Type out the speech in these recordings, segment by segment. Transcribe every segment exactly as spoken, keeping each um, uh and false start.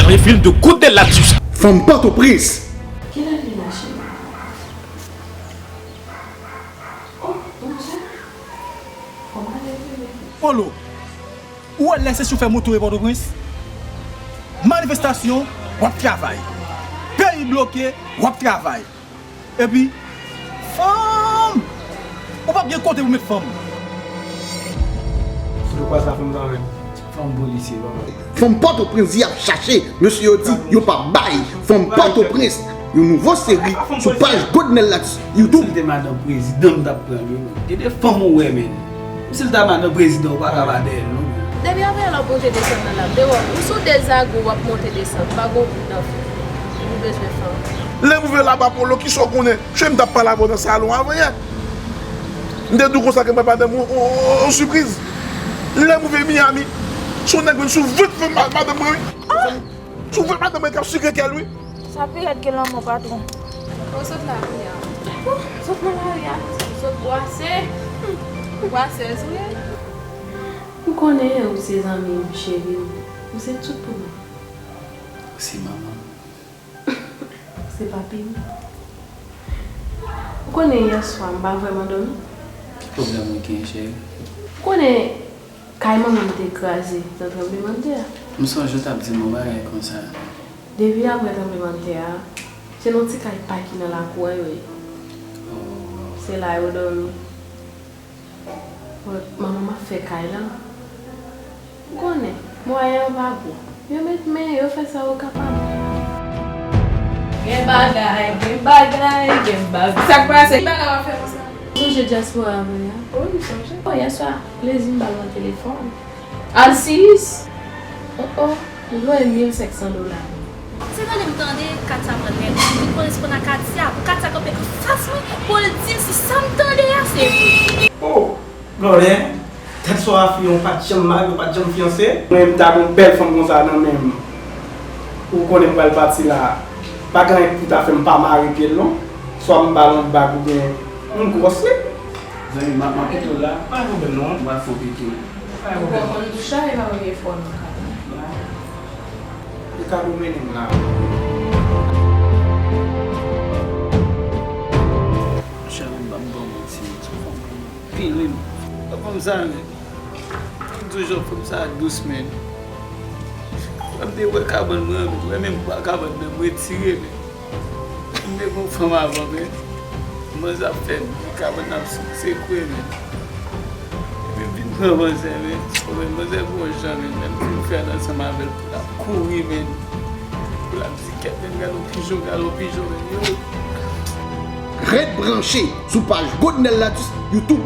Refil de Goodnell Latus. Fanm Pòtoprens. Kilè li mache? Oh, bonjou. Kòman leve? Polo, ou wè lè se choufè moto e Pòtoprens? Manifestasyon, w ap travay. Peyi bloke, w ap travay. Epi, fanm! Ou p ap gen kote pou met fanm. Foto kwa sa fanm nan menm. Fanm polisye, papa. Fanm Pòtoprens y ap chache, mesye yo di yo p ap bay. Fanm Pòtoprens, yon nouvo seri sou paj Goodnell Latus YouTube. Si l te madanm prezidan, m t ap pran l, wi, men. Gen de fanm ou wè, men. Si l ta madanm prezidan, ou pa ka pa dèyè l, non, men. Depi apre lè w ap monte desann nan la, m te wè w, ou sou de zago w ap monte desann, pa gon bout nan fè. Ou bezwen fanm. Lè m rive laba Polo, kisa w konnen? Cheri, m t ap pale avè w nan salon avanyè. M te di w konsa ke m bay madanm ou yon, yon, yon, yon sipriz. Lè m rive Miami, se yon nèg vin sou vant fanm ma-, madanm mwen, wi. Sou vant madanm mwen k ap sikre kè l, wi. Sa pi rèd ke lanmò, patwon. Ou sot la kounye a. Ou sot nan lari a. Ou sot bwase. Ou bwasèz, wi. M konnen ou se zanmi m, cheri m. Ou se tout pou mwen. Ou se manman m. Ou se papi m. Ou konnen yè swa m pa vrèman dòmi. Ki pwoblèm ou gen, cheri? Ou konnen kay manman m te kraze nan tranblemanntè a. M sonje w t ap di m yon bagay konsa. Depi apre tranblemanntè a, se nan ti kay pa ki nan lakou a yo ye. Oh. Se la yo dòmi. Bon, manman m ap fè kay la. Ou konnen, mwayen yo pa gwo. Yo met men, yo fè sa yo kapab. Gen bagay, gen bagay, gen bagay. Sa k pase? Ki bagay w ap fè konsa? Ou sonje dyaspora vre a? Wi, m sonje. Bon, yè swa, plezi m ba l nan telefòn. Alsiyis! Oh, oh, li voye mil senk san dola. Se tande m tande Katia pran nèg, m vin konnen se pandan Katia, pou Katia kanpe anfas mwen, pou l di m si sa m tande a se vre. Oh, Gòlè, tèt swa a fi an, ou pa t janm marye, ou pa t janm fiyanse. Mwen, m ta gen yon bèl fanm konsa nan men m. Ou konnen m pral pati la. Pa gen anyen ki pou ta fè m pa mare pye l non. Swa m ba l yon bag oubyen yon gwòs li. Zanmi m, m ap kite w la. Pa gen pwoblèm non. M pral fè w pete. Pa gen pwoblèm. Ou konn bouch la, e pa premye fwa w nan kay la. Li ka domine m la. Monchè, men m p ap ba w manti, se yon fanm anpil wi. Fanm sa, men. Fanm toujou, fanm sa dous, men. Lè m te wè kabann mwen, mwen menm, kabann nan m retire, men. M te gon fanm avan, men. Manzè ap fè bri, kabann nan ap sekwe, men. Epi m vin pran manzè, men. Manzè gon jan, men. Lè m fin fè l ansanm avè l, pou l ap kouri, men. Pou l ap di kèt, men, gade yon pijon, gade yon pijon, men. Yo. Ret branche sou paj Goodnell Latus YouTube.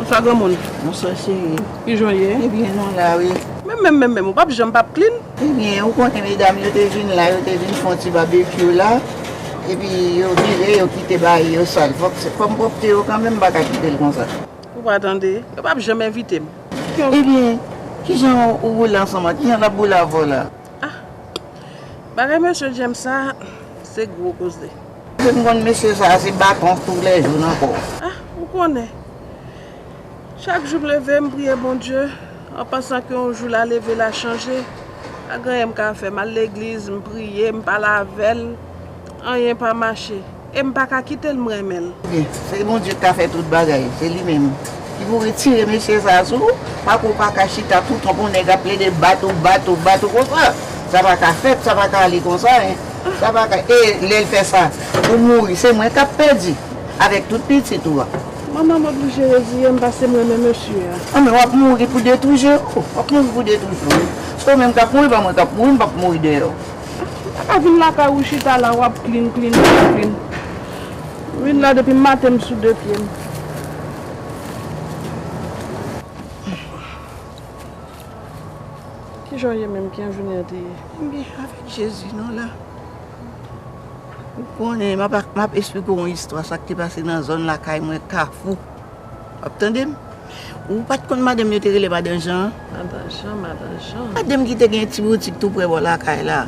Bonswa, granmoun. Bonswa, cheri. Kijan w ye? Ebyen, nou la, wi. Menm, menm, menm, menm, ou p ap janm p ap clean. Ebyen, ou konnen medam yo te vin la, yo te vin fè yon ti babekyou la. Epi yo vire, yo kite bagay yo sal. Fòk se, fò m pwòpte yo kanmenm, m pa ka kite l konsa. Ou pa tande? Yo p ap janm envite m. Ebyen, kijan ou boule ansanm ak, kijan l ap boule avè w la? Ah, bagay mesye James sa, se gwo koze. M konn mesye sa, se baton toulèjou nan kò. Ah, ou konnen. Chak jou m leve, m priye Bondye, an pansan ke yon jou l a leve, l a chanje. Pa gen anyen m ka fè. M al legliz, m priye, m pale avè l. Anyen pa mache. E m pa ka kite l, m renmen l. Ebyen, se Bondye k ka fè tout bagay. Se li menm ki pou retire mesye sa a sou ou. Paske w pa ka chita toutan pou nèg ap plede bat ou, bat ou, bat ou konsa. Sa pa ka fèt, sa pa ka ale konsa, en. Sa pa ka, e lè l fè sa, ou mouri, se mwen k ap pèdi avèk tout pitit ou a. Manman, m oblije reziye m paske m renmen mesye a. Anben, w ap mouri pou detwi je w. W ap mouri pou detwi je w. Se ou menm k ap mouri, pa mwen k ap mouri, m p ap mouri dèyè w. M pa ka vin lakay ou chita la, w ap klin, klin, klin, klin. Vin la depi maten m sou de pye m. Kijan w ye menm? Kijan jounen an te ye? M byen avèk Jezi non la. Ou konnen, m ap, m ap esplike w yon istwa, sa k te pase nan zòn lakay mwen, Kafou. W ap tande m? Ou pa t konn madanm yo te rele Madan Jan an? Madan Jan, Madan Jan. Madanm ki te gen ti boutik tou prè bò lakay la.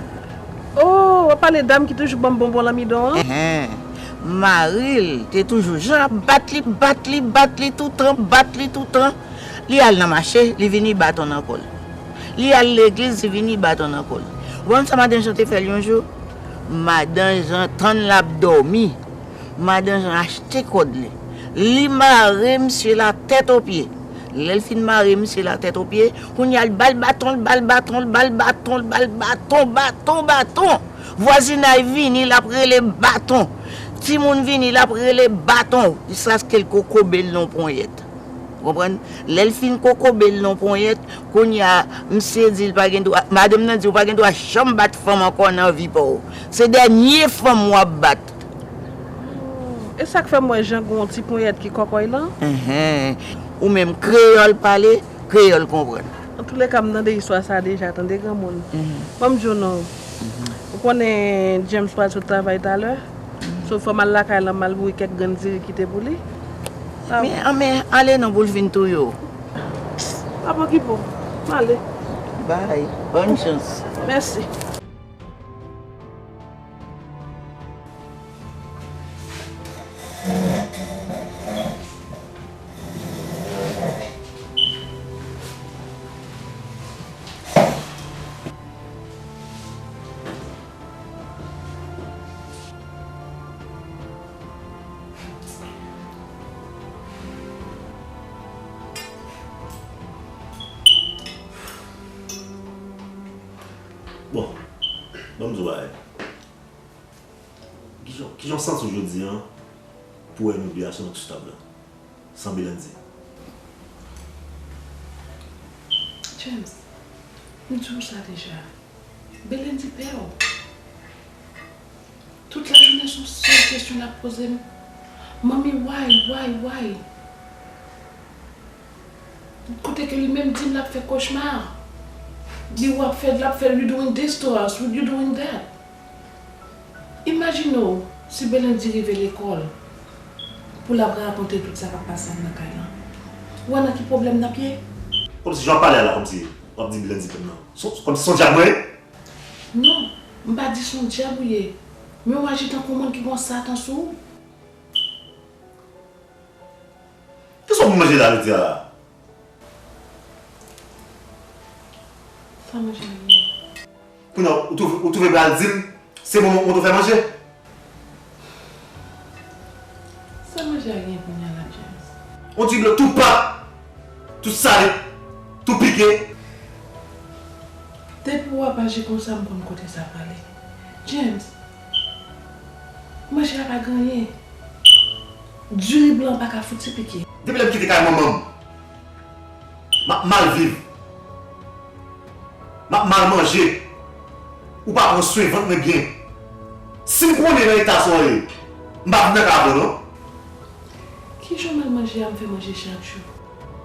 Oh, w ap pale dam ki toujou ban m bonbon lanmidon an? Enhen. Mari l te toujou jan ap bat li, bat li, bat li toutan, bat li toutan. Li al nan mache, li vini baton nan kò l. Li al legliz, li vini baton nan kò l. Ou konn sa Madan Jan te fè l yon jou? Madan Jan tann l ap dòmi. Madan Jan achte kòd li. Li mare misye la tèt o pye. Lè l fin mare misye la tèt o pye, kounye a l ba l baton, l ba l baton, l ba l baton, l ba l baton, baton, baton. Vwazinay vini, l ap rele baton. Timoun vini, l ap rele baton. Jiskaske l kokobe l nan ponyèt. Ou konprann? Lè l fin kokobe l nan ponyèt, kounye a, misye di l pa gen dwa, madanm nan di, ou pa gen dwa janm bat fanm ankò nan vi pa w. Se dènye fanm w ap bat. E sa k fè m wè jan gen yon ti ponyèt ki kòkòy lan? Enhen. Ou menm, kreyòl pale, kreyòl konprann. Antouleka, m tande istwa sa deja, tande granmoun. Ban m di w non. Ou konnen James pral sot travay talè? So, fò m al lakay la, m al boure kèk grenn diri kite pou li. Men, anben, ale non pou l vin touye w. Pa preokipe w. M ale. Bay. Bòn chans. Mèsi. Bon, ban m di w bagay. Kijan, kijan w santi w jodi a pou wè nou de a sèlman sou tab la, san Belendy? James, m di w sa deja. Belendy pè w. Tout lajounen se yon sèl kesyon l ap poze m. Manmi, why, why, why? Kote ke li menm di m l ap fè kochma. Li w ap fè, l ap fè, you doing this to us, you doing that. Imajine w si Belendy rive lekòl pou l ap rakonte tout sa k ap pase anndan kay lan. Ou wè nan ki pwoblèm n ap ye? Kòmsi jan w ap pale a la, kòmsi w ap di Belendy pè m nan. Se, kòmsi se yon dyab mwen ye? Non, m pa di se yon dyab ou ye, men w aji tankou yon moun ki gen yon satan sou ou. Kisa w pou manje la jodi a la? Sa manje a gen? Kounye a, ou twouve, ou twouve pral di m se mwen mwen tou fè manje? Sa manje a gen kounye a la, James? On ti dlo tou pat, tou sale, tou pike. Depi w ap aji konsa, m konn kote sa prale. James, manje a pa gen anyen. Diri blan pa ka fouti pike. Depi lè m kite kay manman m, m ap mal viv. M ap mal manje. Ou pa pran swen vant mwen byen. Si m konnen nan eta sa w ye, m pa vin nan kay avè w non. Kijan w mal manje a m fè manje chak jou?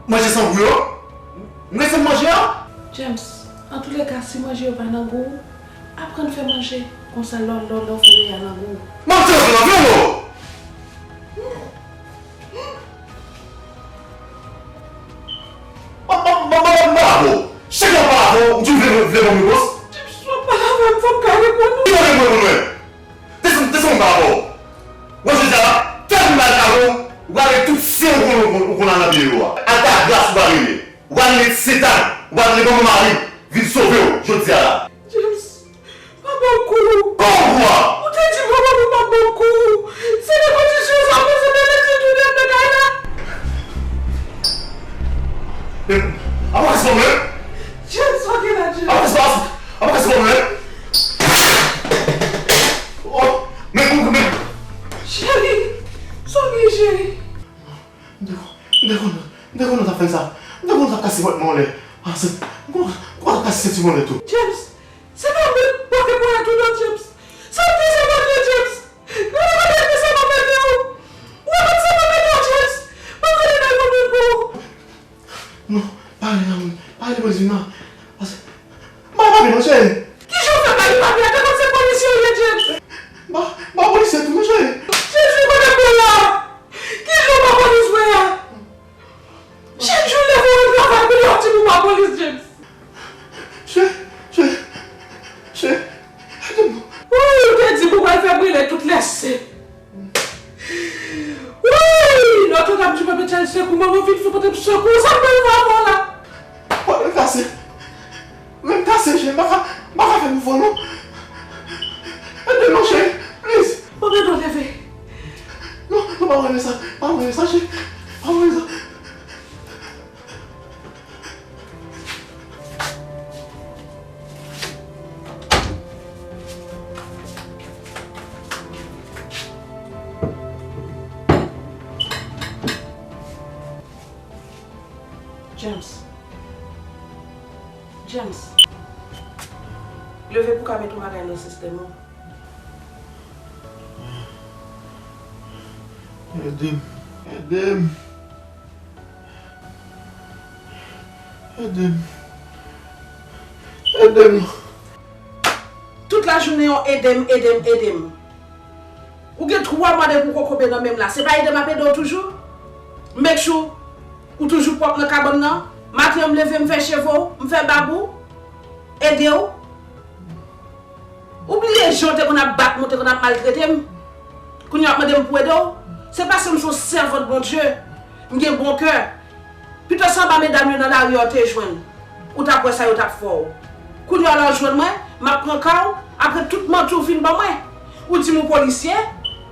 Manje san gou yo? M gen san manje a? James, antouleka, si manje yo pa nan gou w, aprann fè manje. Konsa, lè w, lè w, lè w fè yo, y a nan gou w. M ap tande w, vre non! M ap, m ap, m ap, m ap pale avè w. Chak lè m pale avè w, ou toujou vle, vle ban m repons. James, w ap pale avè m, fò m ka reponn ou. Ki mande pou reponn mwen? Desann, desann m pale avè w. Wè jodi a la, tèl m pral avè w, ou pral gen tout sen ou konn, ou konn, ou konn al nan pye yo a. Al ta glas ou pral rele. Ou pral rele Setan, ou pral rele manman mari, vin sove w jodi a la. James, pa ba w kou. Ba w kou a! Ou te di manman pou pa ba w kou. Se nan kondisyon sa w panse Belendy tounen anndan kay la? Apa kase mwen? James, pa gen la, James. Apa kase, apa kase mwen? James, se pa mwen k pote ponyèt ou non, James. Se w ki se mwen, James. Lè w pa mete sa nan mete w. Ou pa mete sa nan mete w, James. Mwen konnen nan yon moun pou ou. Non, pa ale nan moun. Pa ale polis vin nan. Pase, ba papye non, cheri. Kijan w fè ba li papye a? Te konn se polisye w ye, James. Ba, ba polisye tou non, cheri. Jezi, kote m ye la? Kijan w ba polis vre a? Chak jou leve w travay pou w di pou ba polis, James. Cheri, cheri, cheri, ede m non. Wi, ou te di pou w al fè brile tout lè sen. Wi, Notre Dame du Perpétuel Secours, manman vin fè pote m sekou, sa m pral fè avè w la? Pòt mwen kase. Mwen m kase, cheri, m pa ka, m pa ka fè mouvman non. Ede m non, cheri, please. Bon, men non, leve. Non, non, pa wè sa, pa wè sa, cheri, pa wè sa. James. James. Leve pou w ka met yon bagay nan sistèm ou. Ede m. Ede m. Ede m. Ede m non. Tout lajounen w ede m, ede m, ede m. Ou gen twa mwa depi w kokobe nan men m la. Se pa ede m ap ede w toujou? Make sure ou toujou pwòp nan kabann nan. Maten an, m leve, m fè cheve w, m fè bab ou, ede w. Ou bliye jan w te konn ap bat mwen, w te konn ap maltrete m? Kounye a w ap mande m pou ede w? Se paske m se yon sèvant Bondye. M gen bon kè. Pito se anba medam yo nan lari a w te jwenn. Ou t ap wè sa yo t ap fè w. Kounye a la w jwenn mwen, m ap pran ka w, apre tout manti w fin ban mwen. Ou di m ou polisye,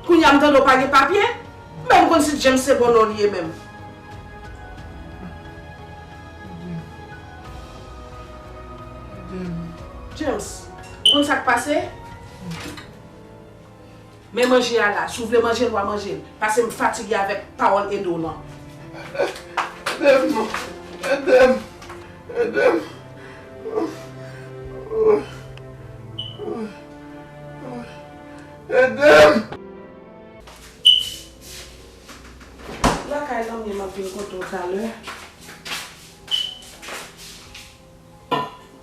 kounye a m tande w pa gen papye. M menm konn si James se bon non li ye menm. James, ou konn sa k pase? Men manje a la, si w vle manje l, w a manje l. Pase m fatige avèk pawòl ede w lan. Ede m non. Ede m. Ede m. Ede m. Lakay lan m ye, m ap vin kote w talè.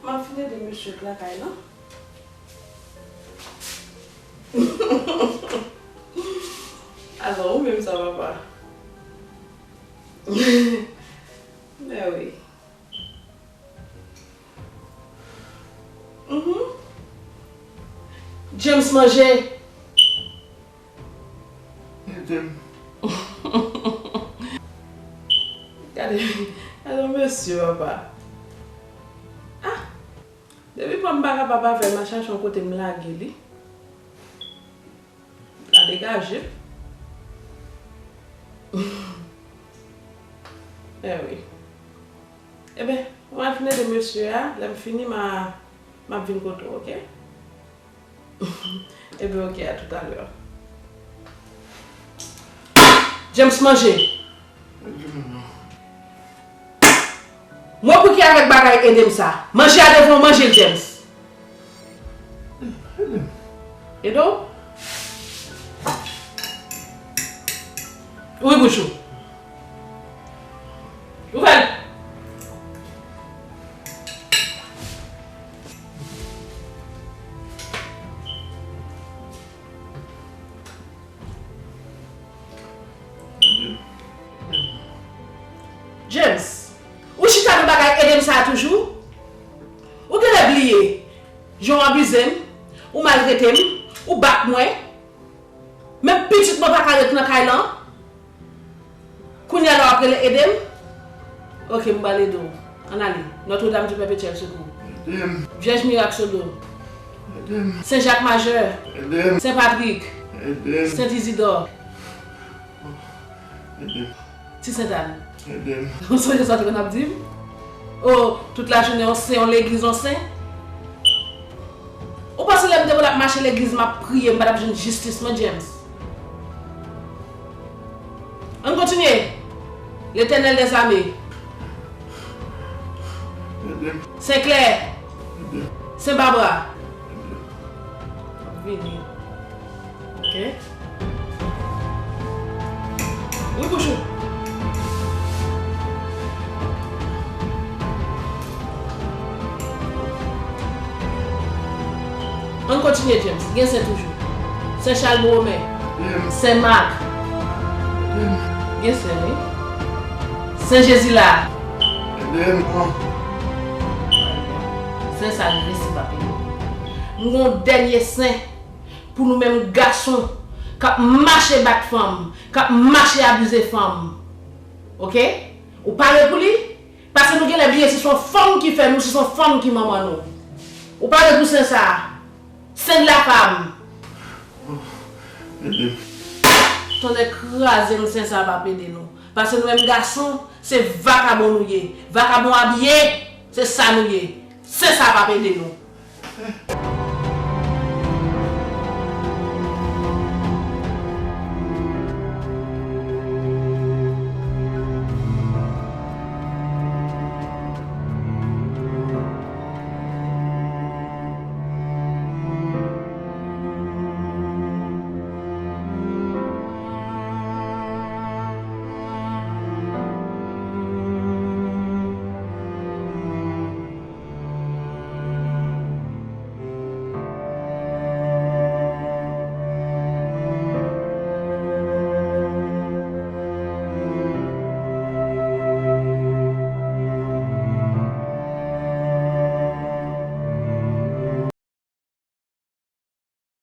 M ap fin ede mesye k lakay lan. Alò, ou menm sa, papa? Mèwi. Mhm. James manje. Ede m. Gade, gade yon mesye, papa. Ah! Depi pran m pa kapab avè l, m a chache yon kote m lage li. L a degaje. Mèwi. Eben, mwen al fin ede mesye a, lè m fini, m a, m ap vin kote w, oke? Ebyen, oke, a toutalè. James, manje. Mwen pou ki avèk bagay ede m sa? Manje a devan w, manje l, James. Ede w? Ouvri bouch ou. Ouvè l. James, ou chita nan bagay ede m sa a toujou? Ou genlè bliye jan w abize m, ou maltrete m, ou bat mwen. Menm pitit mwen pa ka ret nan kay lan. Kounye a la w ap rele ede m? Oke, m pral ede w. Ann ale. Notre Dame du Perpétuel Secours. Ede m. Vyèj Mirak Sodo. Ede m. Sen Jak Majè. Ede m. Sen Patrik. Ede m. Sent Izidò. Ede m. Ti Sent Àn. Ede m. Ou sonje sa w te konn ap di m? O, tout lajounen yon sen, yon legliz, yon sen. Ou panse lè m te konn ap mache legliz, m ap priye, m pa t ap jwenn jistis mwen, James? Ann kontinye. Letènèl dèzame. Ede m. Senklè. Sen Babra. Vini. Ok. Wi, bouch ou. Ann kontinye, James. Gen sen toujou. Sen Chal Bowomè. Sen Mak. Gen sen, wi. Sen Jezila. Sen sa rive si pa peye. M gon dènye sen pou nou menm gason k ap mache bat fanm, k ap mache abize fanm. Ok? Ou pare pou li? Paske nou genlè bliye si se yon fanm ki fè nou, si se yon fanm ki manman nou. Ou pare pou sen sa a? Sen de la fam. Tonnè kraze m, sen sa p ap ede nou. Paske nou menm gason, se vakabon nou ye. Vakabon abiye, se sa nou ye. Sen sa p ap ede nou.